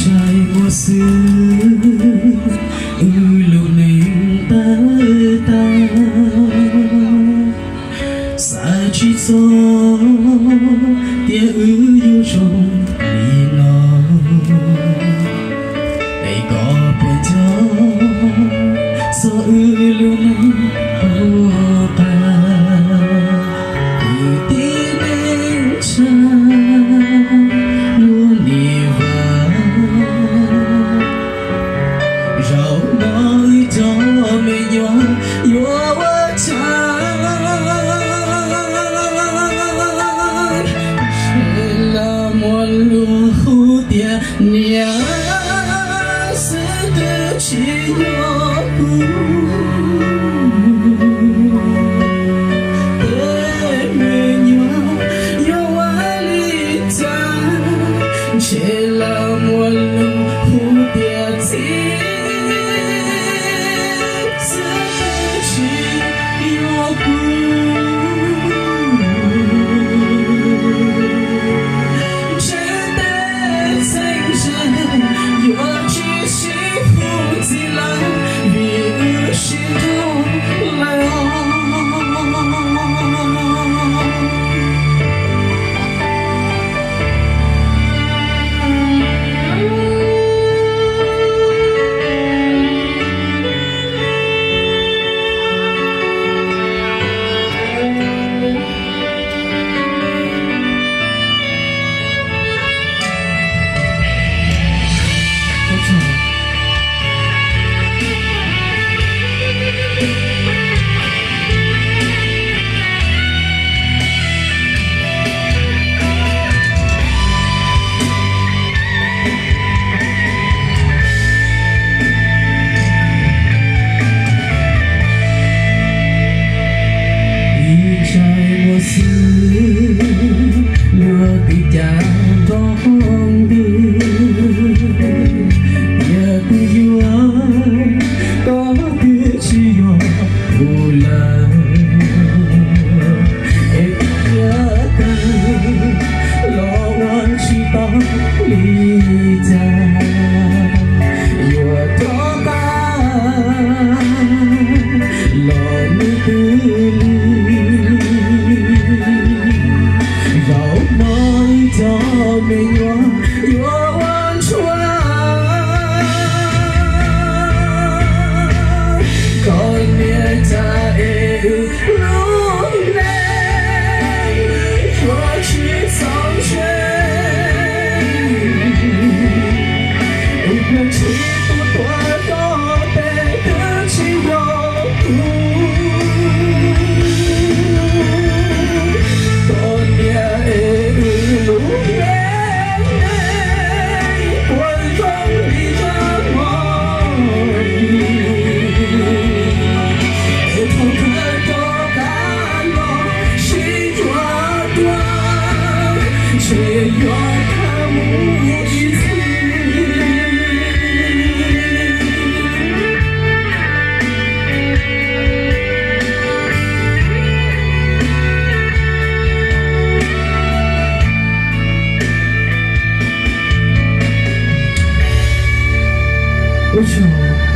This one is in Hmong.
Ntshai muaj xwb, wb lub neej tawg tag, xav tsis txog tias wb yuav zoo li no. Es koj puas nco txog wb lub neej puag ta, kwv tij neej tsa lub nim vas. Zaum no wb cov me nyuam yuav ua cas? Ntshe los muaj lus hu tias niam xwb twb tsis yog kuv. Tej me nyuam yuav ua li cas? Ntshe los muaj lus hu tias txiv xwb twb tsis yog kuv. Ntshe tej txheeb ze yuav tsis sib hu txiv lawm, vim wb sib nrug lawm. Ntshai muaj xwb, luag twb cas nrov ntws, tias kuv yuav koj twb tsis yog kuv lawm. Es kuv thiaj tawg los ua tsis tau li cas, yuav rov qab los nws twb lig. Zaum no wb cov me nyuam yuav ua ntsuag, koj niam cas es wb lub neej yuav tsis txaus ntse. Wb pliag tsis tu tuav rau peb twb tsis yog kuv. Koj niam es wb lub neej puas zoo li zaj mos es thaum kawg rov qab los sib yuav dua, ntshe yuav tau mus ib txhis. Ua tsaug.